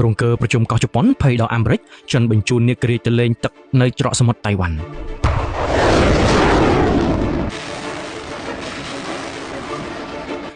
រង្គើប្រជុំកោះជប៉ុនភ័យដល់អាមេរិកចិនបញ្ជូននាគរាជទៅលេងទឹកនៅច្រកសមុទ្រតៃវ៉ាន់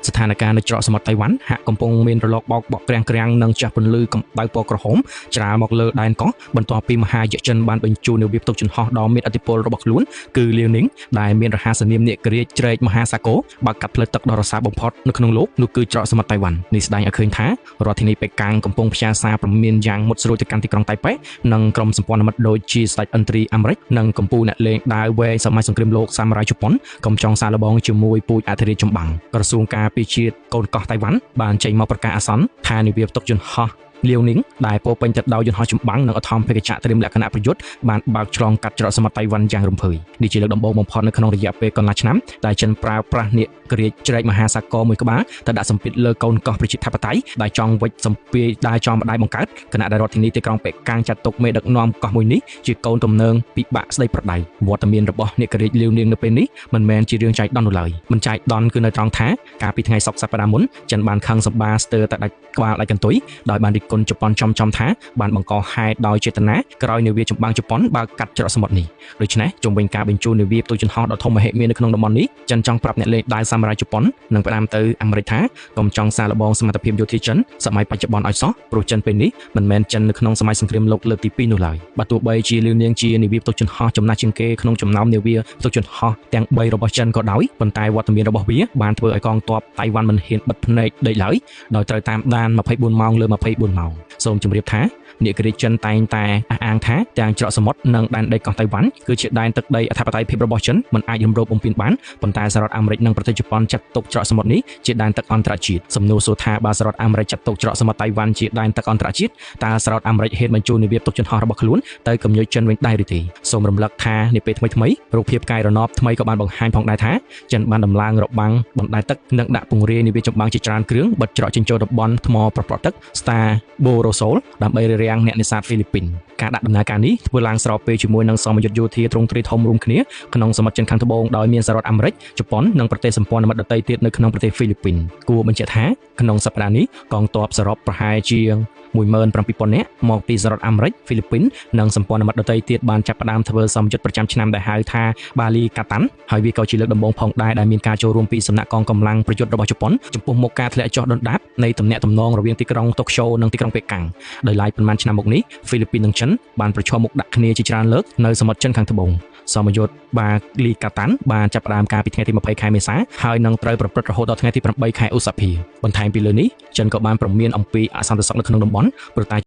ស្ថានភាពនៅច្រកសមុទ្រតៃវ៉ាន់ហាក់កំពុងមានរលកបោកបក់ក្រាំងក្រាំងនិងចាស់ពន្លឺកម្ដៅពណ៌ក្រហមច្រាលមកលើដែនកោះបន្ទាប់ពីមហាយក្សចិនបានបញ្ជូននាវាផ្ទុកយន្តហោះដ៏មានឥទ្ធិពលរបស់ខ្លួនគឺលាវនីងដែលមានរហស្សនាមនាគរាជជ្រែកមហាសាគរបើកកាត់ផ្លូវទឹកដ៏រសើបបំផុតនៅក្នុងលោកនោះគឺច្រកសមុទ្រតៃវ៉ាន់នេះស្ដែងឲ្យឃើញថារដ្ឋធានីប៉េកាំងកំពុងផ្ញើសារព្រមានយ៉ាងមុតស្រួចទៅកាន់ទីក្រុងតៃប៉េនិងក្រុមសម្ព័ន្ធមិត្តដូចជាស្ដេចឥន្ទ្រីអាមេរិកនិងកម្ពុជាអ្នកលេងដាវវែងសម័យសង្គ្រាមលោកសាមរ៉ៃជប៉ុនកុំចង់សាកល្បងជាមួយពូជអធិរាជចម្បាំងក្រសួងការពារជាតិកូនកោះតៃវ៉ាន់បានចេញមកប្រកាសអាសន្នថានាវាផ្ទុកយន្តហោះលាវនីងដែលពោពេញទៅដោយយន្តហោះចម្បាំងនិងអធមភេកចៈត្រៀមលក្ខណៈប្រយុទ្ធបានបើកឆ្លងកាត់ច្រកសមុទ្រតៃវ៉ាន់យ៉ាងរំភើយនេះជាលើកដំបូងបំផុតនៅក្នុងរយៈពេលកន្លះឆ្នាំដែលចិនប្រើប្រាស់នាគរាជជ្រែកមហាសាគរមួយក្បាលទៅដាក់សម្ពាធលើកូនកោះប្រជាធិបតេយ្យដែលចង់វិចសម្ពាយដែលចំម្ដាយបង្កើតខណៈដែលរដ្ឋធានីទីក្រុងប៉េកាំងចាត់ទុកមេដឹកនាំកោះមួយនេះជាកូនទំនើងពិបាកស្ដីប្រដៅវត្តមានរបស់នាគរាជលាវនាងនៅពេលនេះមិនមែនជារឿងចៃដន្យនោះឡើយមិនចៃដន្យគឺនៅត្រង់ថាកាលពីថ្ងៃសុក្រសប្តាហ៍មុនចិនបានខឹងសម្បាស្ទើរតែដាច់ក្បាលដាច់កន្ទុយដោយបានរិះគន់ជប៉ុនចំចំថាបានបង្កហេតុដោយចេតនាក្រោយនាវាចម្បាំងជប៉ុនបើកកាត់ច្រកសមុទ្រនេះដូច្នេះជុំវិញការបញ្ជូននាវាផ្ទុយយន្តហោះដ៏ធំមហិមានៅក្នុងតំបន់នេះចិនចង់ប្រាប់អ្នកលេងដាវសាមរ៉ៃជប៉ុននិងផ្ដាំទៅអាមេរិកថាកុំចង់សាកល្បងសមត្ថភាពយោធាចិនសម័យបច្ចុប្បន្នឲ្យសោះព្រោះចិនពេលនេះមិនមែនចិននៅក្នុងសម័យសង្គ្រាមលោកលើកទី2នោះឡើយបើទោះបីជាលាវនាងជានាវាផ្ទុកយន្តហោះចំណាស់ជាងគេក្នុងចំណោមនាវាផ្ទុកយន្តហោះទាំង3របស់ចិនក៏ដោយប៉ុន្តែវត្តមានរបស់វាបានធ្វើឲ្យកងទ័ពតៃវ៉ាន់មិនហ៊ានបិទភ្នែកដេកឡើយដោយត្រូវតាមដាន24ម៉ោងលើ24ម៉ោងសូមជម្រាបថានាគរាជចិនតែងតែអះអាងថាទាំងច្រកសមុទ្រនិងដែនដីកោះតៃវ៉ាន់គឺជាដែនទឹកដីអធិបតេយ្យភាពរបស់ចិនមិនអាចរំលោភបំពានបានប៉ុន្តែសហរដ្ឋអាមេរិកនិងប្រទេសជប៉ុនចាត់ទុកច្រកសមុទ្រនេះជាដែនទឹកអន្តរជាតិសំណួរសួរថាបើសហរដ្ឋអាមេរិកចាត់ទុកច្រកសមុទ្រតៃវ៉ាន់ជាដែនទឹកអន្តរជាតិតើសហរដ្ឋអាមេរិកហ៊ានបញ្ជូននាវាផ្ទុកយន្តហោះរបស់ខ្លួនទៅកំញើចិនវិញដែរឬទេសូមរំលឹកថានាពេលថ្មីៗរូបភាពកាយរណបថ្មីក៏បានបង្ហាញផងដែរថាចិនបានដំឡើងរបាំងបណ្ដែតទឹកនិងដាក់ពង្រាយនាវាចម្បាំងជាច្រើនគ្រឿងបិទច្រកចេញចូលតំបន់ថ្មប្រប្រក់ទឹក Star Borosol ដើម្បីរារាំងអ្នកនេសាទហ្វីលីពីនការដាក់ដំណើរការនេះធ្វើឡើងស្របពេលជាមួយនឹងសមយុទ្ធយោធាទ្រង់ទ្រាយធំរួមគ្នាក្នុងសមុទ្រចិនខាងត្បូងដោយមានសហរដ្ឋអាមេរិកជប៉ុននិងប្រទេសសម្ព័ន្ធមិត្តដទៃទៀតនៅក្នុងប្រទេសហ្វីលីពីនគួរបញ្ជាក់ថាក្នុងសប្តាហ៍នេះកងទ័ពសរុបប្រហែលជាង17000នាក់មកពីសហរដ្ឋអាមេរិកហ្វីលីពីននិងសម្ព័ន្ធមិត្តដទៃទៀតបានចាប់ផ្ដើមធ្វើសមយុទ្ធប្រចាំឆ្នាំដែលហៅថាបាលីកាតាន់ហើយវាក៏ជាលើកដំបូងផងដែរដែលមានការចូលរួមពីសំណាក់កងកម្លាំងប្រយុទ្ធរបស់ជប៉ុនចំពោះមុខការធ្លាក់ចុះដុនដាបនៃទំនាក់ទំនងរវាងទីក្រុងតូក្យូនិងទីក្រុងប៉េកាំងដោយឡែកប៉ុន្មានឆ្នាំមកនេះហ្វីលីពីននិងចិនបានប្រឈមមុខដាក់គ្នាជាច្រើនលើកនៅសមុទ្រចិនខាងត្បូងសមយុទ្ធបាលីកាតាន់បានចាប់ផ្ដើមកាលពីថ្ងៃទី20ខែមេសាហើយនឹងត្រូវប្រព្រឹត្តរហូតដល់ថ្ងៃទី8ខែឧសភាបន្ថែមពីលើនេះចិនក៏បានព្រមានអំពីអសន្តិសុខនៅក្នុងតំបន់ព្រោះតែ